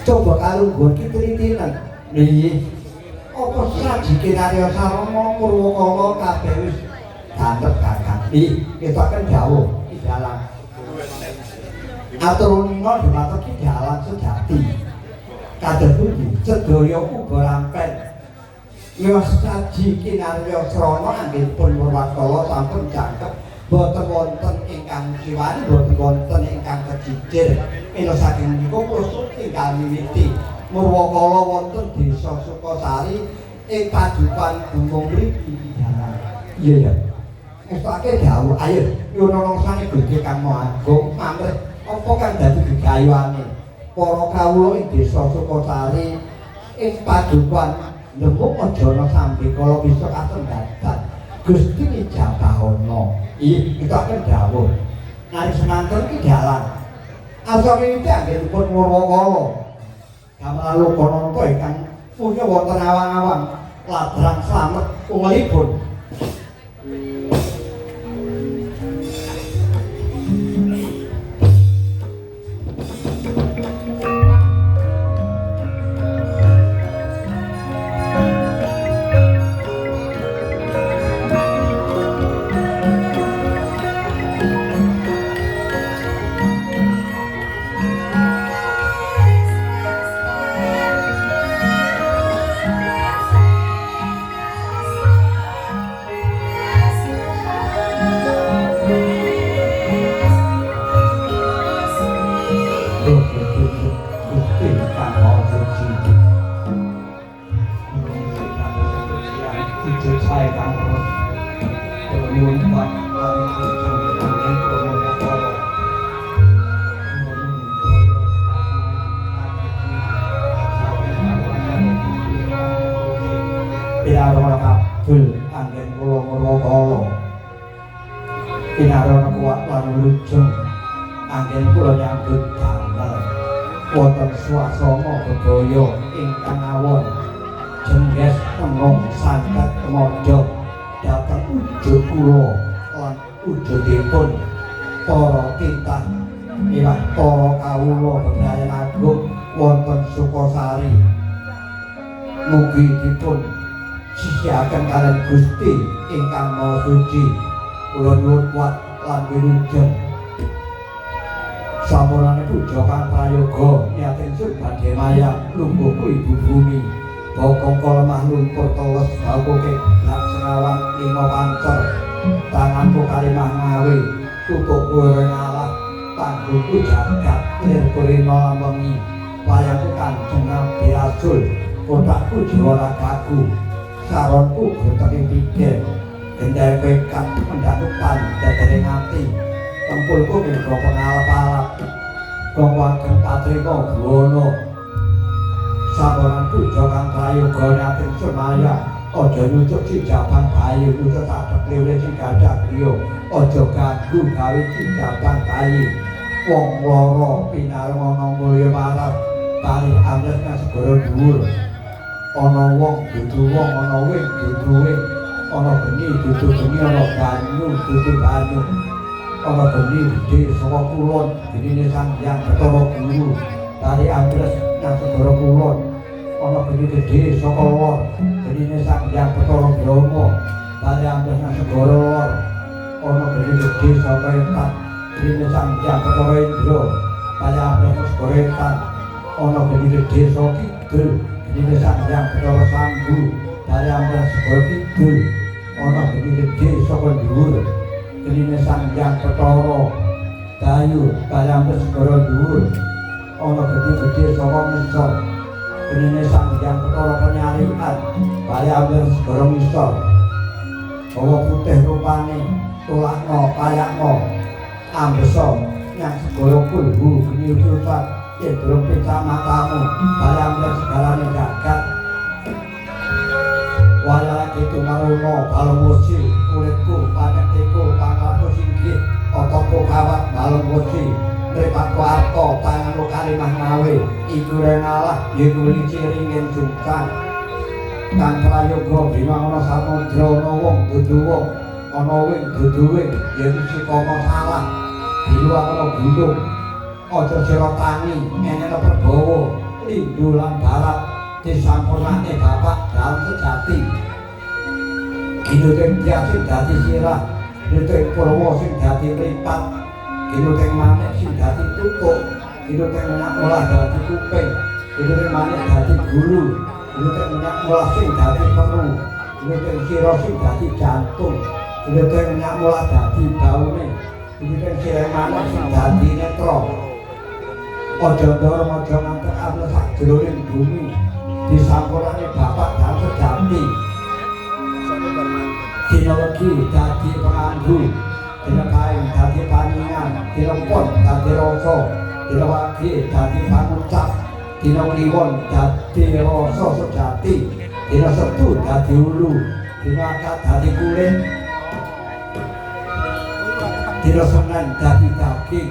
Coba kalungguh ki telitinan. Nggih. Apa saji kinarya sarana Purwakala kabeh wis gantep gagah. Nggih, ketoken dawuh ki dalang. Atur nina dumateng ki dalang sejati. Kados pundi sedaya uga rampen. Miwas saji kinarya srana anggenipun Purwakala sampun jangkep boten wonten ingkang siwani, boten wonten ingkang kecicir. Mila saking menika kula tinggal miwiti Murwakala wonten desa Sukasari ing padupan gunung mriki. Iya ya. Ngestake dawuh, ayo nyuwun nangsane Gusti Kang Maha Agung pamrih apa kang dadi gegayuhane para kawula ing desa Sukasari ing padupan Lemuk aja ana sambe kala bisa kasembatan Gusti ijabahana. Iya, kita akan dawuh. Nari semanten ki dalang. Asal miwiti anggenipun Murwakala. Gamelan Lokananta ingkang punya wonten awang-awang ladrang slamet ungelipun. Wong lara pinareng ana mulya waras bali amres nang segara dhuwur ana wong dudu wong ana wit dudu wit ana geni dudu geni ana banyu dudu banyu ana geni gedhe saka kulon genine Sang Hyang Bathara Guru bali amres nang segara kulon ana geni gedhe saka lor genine Sang Hyang Bathara Brahma bali amres nang segara lor ana geni gedhe saka etan genine Sang Hyang Bathara Indra bali amres nang segara etan ana geni gedhe saka kidul genine Sang Hyang Bathara Sambhu bali amres segara kidul ana geni gedhe saka dhuwur genine Sang Hyang Bathara Bayu bali amres segara dhuwur ana geni gedhe saka ngisor genine Sang Hyang Bathara Penyarikan bali amres segara ngisor bawa putih rupane tulakno kayakno ambesa nyang segara kulhu geni utusan yen durung pecah matamu bali amres segarane jagat wayah itu marono balung wesi kulitku panekku pangkalku singgih ototku kawat balung wesi mripatku arta tanganku kalimah ngawe iku rengalah yaiku lici ringin jungkang kang prayoga bima ana samudra ana wong dudu wong ana wing dudu wing yaiku sikama salah biluang ana gunung aja sira tangi enene perbawa Lindu lan Barat disampurnake Bapak Dalem Sejati. Ginuteng dyah sing dadi sirah, ginuteng purwa sing dadi mripat, ginuteng manik sing dadi tutuk, ginuteng minyak mulah dadi kuping, ginuteng manik dadi gulu, ginuteng minyak mulah sing dadi peru, ginuteng sira sing dadi jantung, ginuteng minyak mulah dadi baune, ginuteng sirah manik sing dadi netra. Aja ndorong aja ngantek amles sajroning bumi disampurnane Bapak Dalem Sejati. Dina Legi dadi penganggu, dina Paing dadi paningan, dina Pon dadi rasa, dina Wage dadi pangucap, dina Kliwon dadi rasa sejati, dina Setu dadi ulu, dina Akad dadi kulit, dina Senen dadi daging,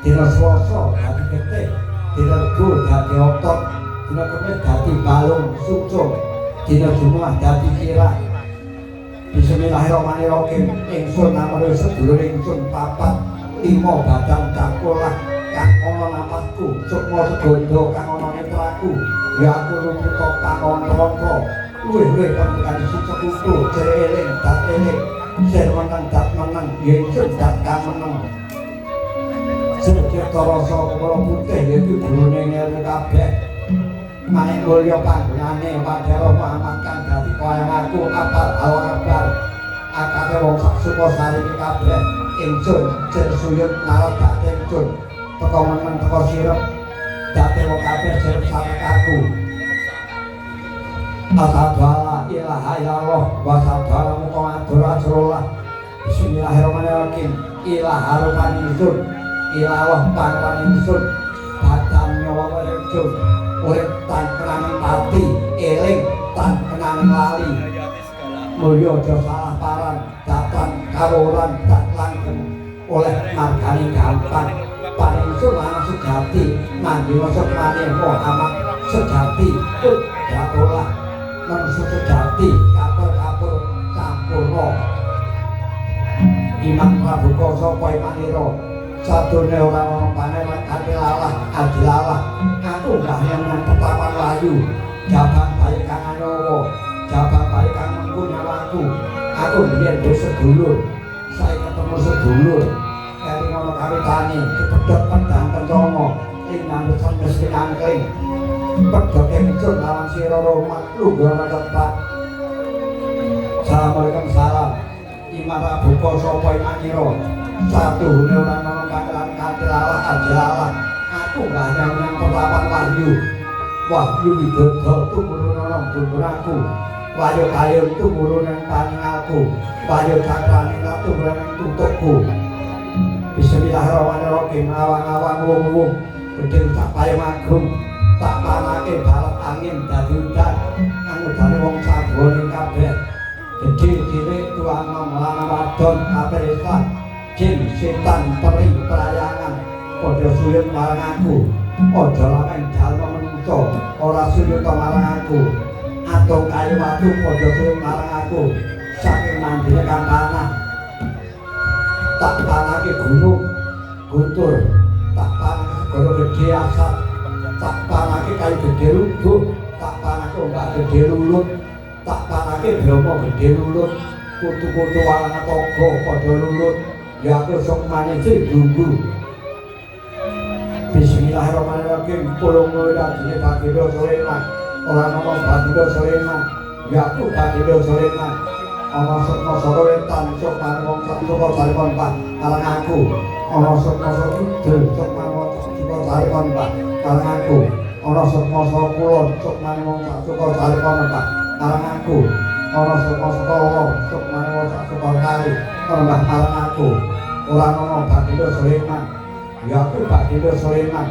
dina Selasa dadi getih, dina Rebo dadi otot, dina Kemis dadi balung sumsum, dina Jumat dadi sirah. Bismillahirrahmanirrahim. Ingsun namung sedulur ingsun papat lima badan cakulah kang ana napasku, sukma segondo kang ana netraku, ya aku luputa pangontra luwih-luwih pembukaan sekutu jere eling dat eling sir meneng dat meneng ya ingsun dat kang meneng. Cipta rasa kepala putih yaiku gurune ngelmu kabeh. Manik mulya panggonane Padero Muhammad kang dadi kaya aku apal awar akate wong sak Sukosari iki kabeh ingsun jir suyut narep date ingsun teko meneng teko sirep date wong kabeh sirep sarek aku. Asyhadu alla ilaha illallah wa asyhadu anna Muhammadar Rasulullah. Bismillahirrahmanirrahim. Ilaha rupane ingsun, ilallah pangran ingsun, badan nyawa ingsun, urip tan kenanging pati, eling tan kenanging lali. Mulya aja salah paran, datan kawuran tak langgeng oleh margane gampang. Paringsun lanang sejati, manggi sukmane Muhammad sejati, olah manusa sejati, kapur-kapur sampurna. Iman prabuka sapa imanira? Sadurunge ora ana panen kanthi lalah adilalah. Aku mbah nang petapan wahyu, jabang bayi kang anyawa, jabang bayi kang mengku nyawaku. Aku biyen duwe sedulur, saiki ketemu sedulur. Keri ngono kawitane, dipedhot pedang kencana, ing nambesan mesti angkring. Pedhot ingsun lawan sira romat lungguh ana tepak. Assalamualaikum salam. Iman prabuka sapa imanira? Satuhune ora ana pangeran kanthi lalah adilalah. Aku mbah nang petapan wahyu. Wahyu widodo tumurun ana mbun aku. Wahyu kayun tumurun nang paningalku. Wahyu cakrane tumurun nang tutukku. Bismillahirrahmanirrahim. Awang-awang wong-wong gedhe sak payung agung. Tak panake balat angin dadi udan. Angudane wong sabone kabeh. Gedhe cilik tuwa nom lanang wadon kabeh Islam. Jin setan peri perayangan padha suyut marang aku. Aja lamen jalma menungso ora suyut marang aku. Atung kayu watu padha suyut marang aku. Saking mandine kang panah tak panake gunung guntur, tak panake segara gedhe asap, tak panake kayu gedhe rubuh, tak panake ombak gedhe lulut, tak panake brama gedhe lulut, kutu-kutu walang toga padha lulut. Ya aku sukmane sing. Bismillahirrahmanirrahim. Pulung mulya Baginda Sulaiman. Ora ana Baginda Sulaiman. Ya aku Baginda Sulaiman. Ana sukma saka wetan sukmane wong sak Sukosari kon Pak marang aku. Ana sukma saka kidul sukmane wong sak Sukosari kon Pak marang aku. Ana sukma saka kulon sukmane wong sak Sukosari kon Pak marang aku. Ana sukma saka lor sukmane wong sak Sukosari kon Pak marang aku. Ora ana Baginda Sulaiman. Ya aku Baginda Sulaiman.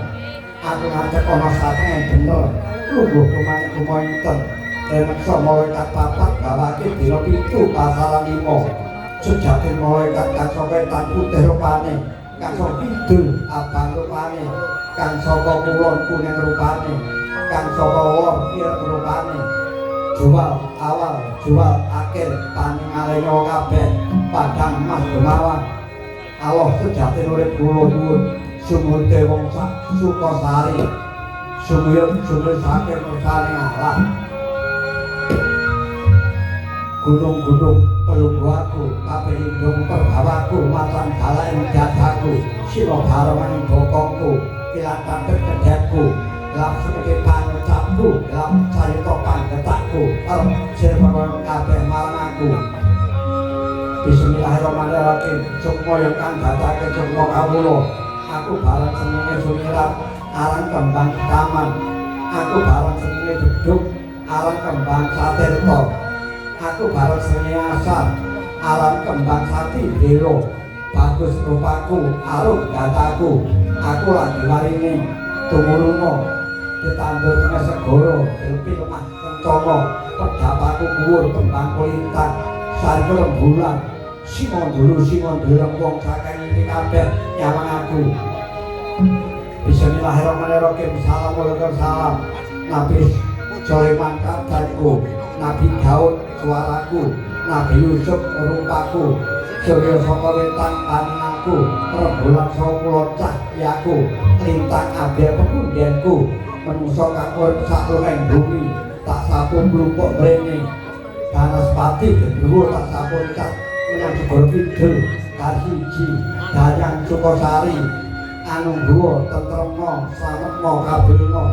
Aku ngadeg ana satenge bener. Lungguh kumane kumointen. Reneksa malaikat papat gawake dina 7 pasaran 5. Sejati malaikat kang saka wetan putih rupane, kang saka kidul abang rupane, kang saka kulon kuning rupane, kang saka lor ireng rupane. Jual awal, jual akhir, paningale nyawa kabeh, padang mas gemawang. Allah sejati urip kula nyuwun sumute wong sak Sukosari. Sumiyut sumiyut saking kersane Allah. Gunung-gunung pelunggu aku, kabeh indung perbawaku, macan galak ing dadaku, sila barongan ing bokongku, kilat tandhet kedhetku, gelap semeke pangucapku, gelap carita panggetakku, arep sirpa kabeh marang aku. Bismillahirrahmanirrahim. Sukma yang kang dadake sukma kawula. Aku bareng senenge sumirat aran kembang taman. Aku bareng senenge beduk aran kembang satirta. Aku bareng senenge asar aran kembang sati belo. Bagus rupaku, arum gataku. Aku lagi warine tumuruna ditandur tengah segara, delpi lemah kencana, pedhapaku kuwur kembang kulintang. Sarika rembulan, singa ndulu wong saking iki kabeh nyawang aku. Bismillahirrahmanirrahim. Assalamualaikum salam. Nabi Sulaiman kadarku, Nabi Daud suaraku, Nabi Yusuf rupaku, Surya saka wetan paningaku, rembulan saka kulon cahyaku, lintang abel pepundhenku, menungsa kang urip saklureng bumi, tak sapu mlumpuk mrene. Banaspati gendruwo tak sapu cat menyang Segara Kidul, Karsiji, Dayang Sukosari, Anungguwa, Tentremna, Slametna, Kabulna,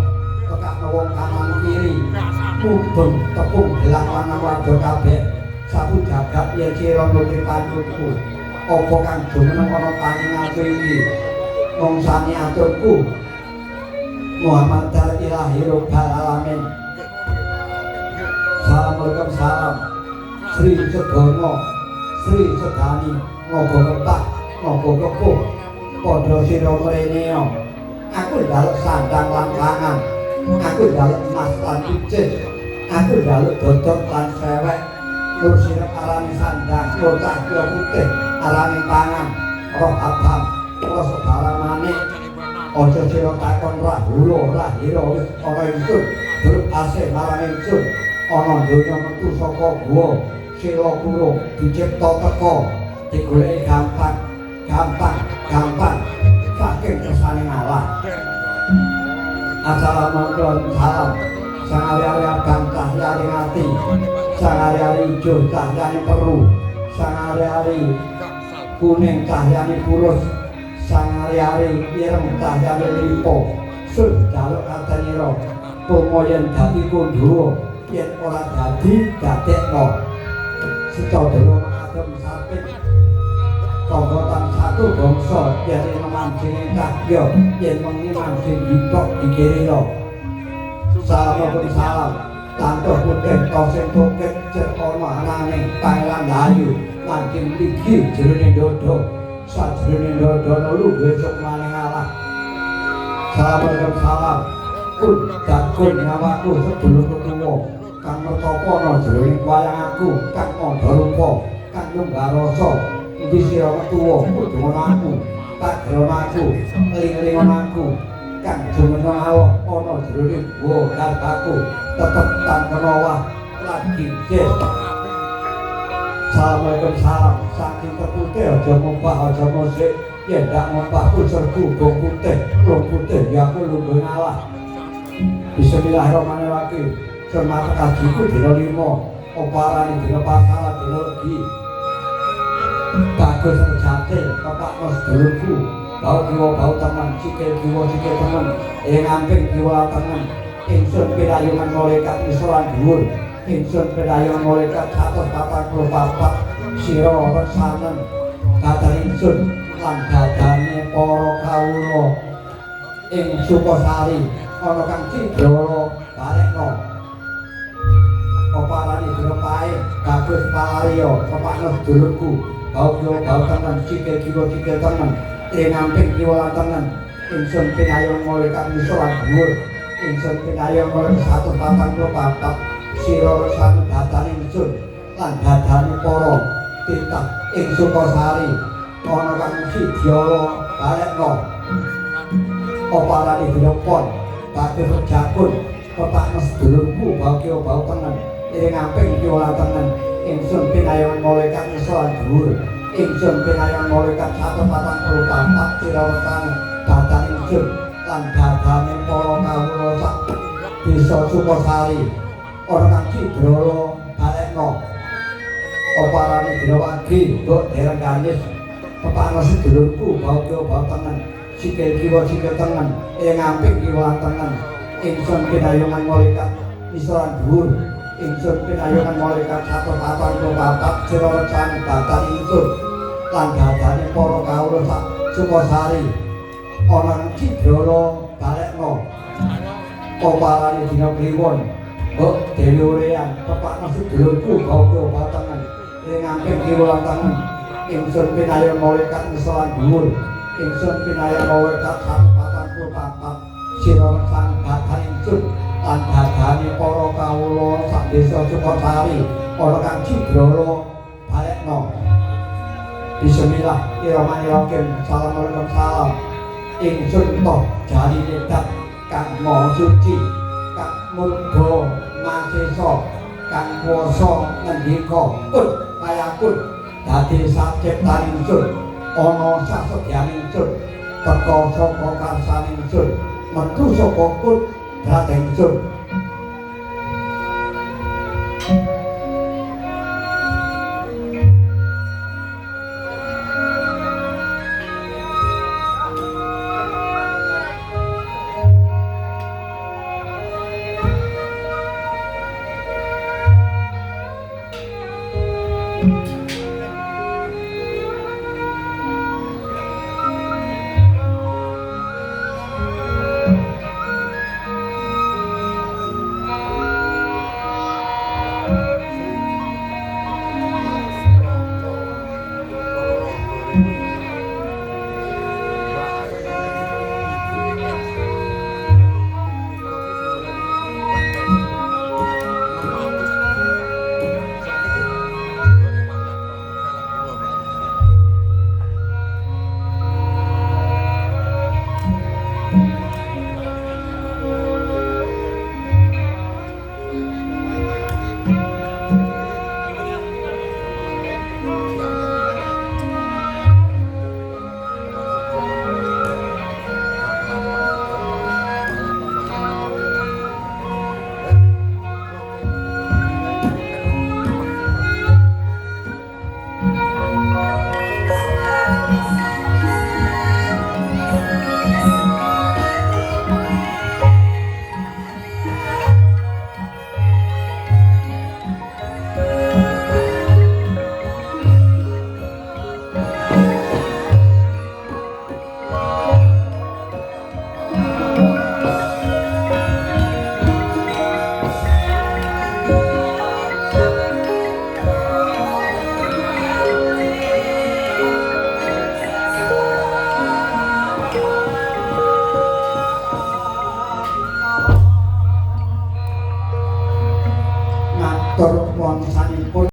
tekakna wong kanan kiri, mubeng tepung gelang lanang wadon kabeh, sapu jagat yen sira nutri panyutku, apa kang jumeneng ana paningaku iki, mangsane aturku, Muhammad dal ilahi rabbal alamin. Assalamualaikum salam. Sri Sedono, Sri Sedani, Naga Kepah, Naga Kepuh, padha sira mrene. Aku njaluk sandang lan pangan, aku njaluk emas lan picis, aku njaluk dodok lan sewek. Nur sirep arane sandang, nur cahya putih arane pangan, roh abang, roh sebarang manik. Aja sira takon rahula, rahira wis ana ingsun, bruk asih marang ingsun. Ana donya metu saka guwa, sila kurung dicipta teka, digoleki gampang, gampang, gampang saking kersane Allah. Assalamualaikum salam. Sang ari-ari abang cahyane ati, sang ari-ari ijo cahyane peru, sang ari-ari kuning cahyane purus, sang ari-ari ireng cahyane lipo. Sun jaluk katenira, pomo yen dadi kondhuwa, yen ora dadi dadekno. Secandra mangadem sapit tangga satu bangsa, yen manjing cahya, yen wengi manjing hitok dikirira. Salam salam. Tantuh putih tosing toket cer ana anane pangeran Dayu manjing ligi jerone dodo, sajrone dodo lungguh sukmane ngalah. Salam salam. Kun dakun nyawaku sedulur tuwa kang mertapa ana jroning wayang aku, kang andha rupa, kang nunggal rasa. Endi sira tuwa kudu ngono aku, tak grono aku, eling-elingon aku, kang jumeneng awak ana jroning guwa garbaku, tetep tangkena wah lagi jeh. Assalamualaikum salam. Saking terputih aja ngumpah aja musik, yen ndak ngumpah userku bong putih, lung putih ya aku lungguh ngalah. Bismillahirrahmanirrahim. Sermat kajiku dina 5, apa arane dina pasaran dina legi. Bagus rejate kepakno sedulurku, bau kiwa bau temen, sikil kiwa sikil temen, ing amping kiwa tengen. Ingsun pirayungan malaikat ngisor lan dhuwur, ingsun pirayungan malaikat 144 sira reksanen dadan ingsun lan dadane para kawula ing Sukosari ana kang cidra barekno. Apa arane dina pae bagus palarya kepakno sedulurku, bau kiwa bau tengen, sikil kiwa sikil tengen, ing amping kiwa tengen. Ingsun pinayung malaikat ngisor lan dhuwur, ingsun pinayung malaikat 144 sira reksanen dadane ingsun lan dadane para titah ing Sukosari ana kang sidyala balekno. Apa arane dina pon bagus rejakun kepakno sedulurku, bau kiwa bau tengen, ing amping kiwa tengen. Ingsun pinayung malaikat ngisor lan dhuwur, ingsun pinayung malaikat 144 sira reksanen dadan ingsun lan dadane para kawula sak desa Sukosari ana kang Cidrala balekna. Apa arane dina wage mbok dereng kanis pepakna sedulurku bau kiwa bau tengen, sikil kiwa sikil tengen, ing ngamping kiwa lan tengen. Ingsun pinayungan malaikat isoran dhuwur, ingsun pinayungan malaikat 144 sira recan badan ingsun lan dadane para kawula sak Sukosari ana Cidrala balekna. Apa arane dina kliwon mbok Dewi Urean pepakna sedulurku bau kiwa bau tengen, ing ngamping kiwa lan tengen. Ingsun pinayung malaikat ngesolan dhuwur, ingsun pinayung malaikat 144 sira recan badan ingsun lan dadane para kawula sak desa Sukosari ana kang Cidrala balekna. Bismillahirrahmanirrahim. Assalamualaikum salam. Ingsun toh jari nedat kang maha suci, kang murba masesa, kang kuwasa ngendika kun kayakun dadi saciptaning ingsun ana sasedyan ingsun teka saka karsaning ingsun metu saka kudrat ingsun.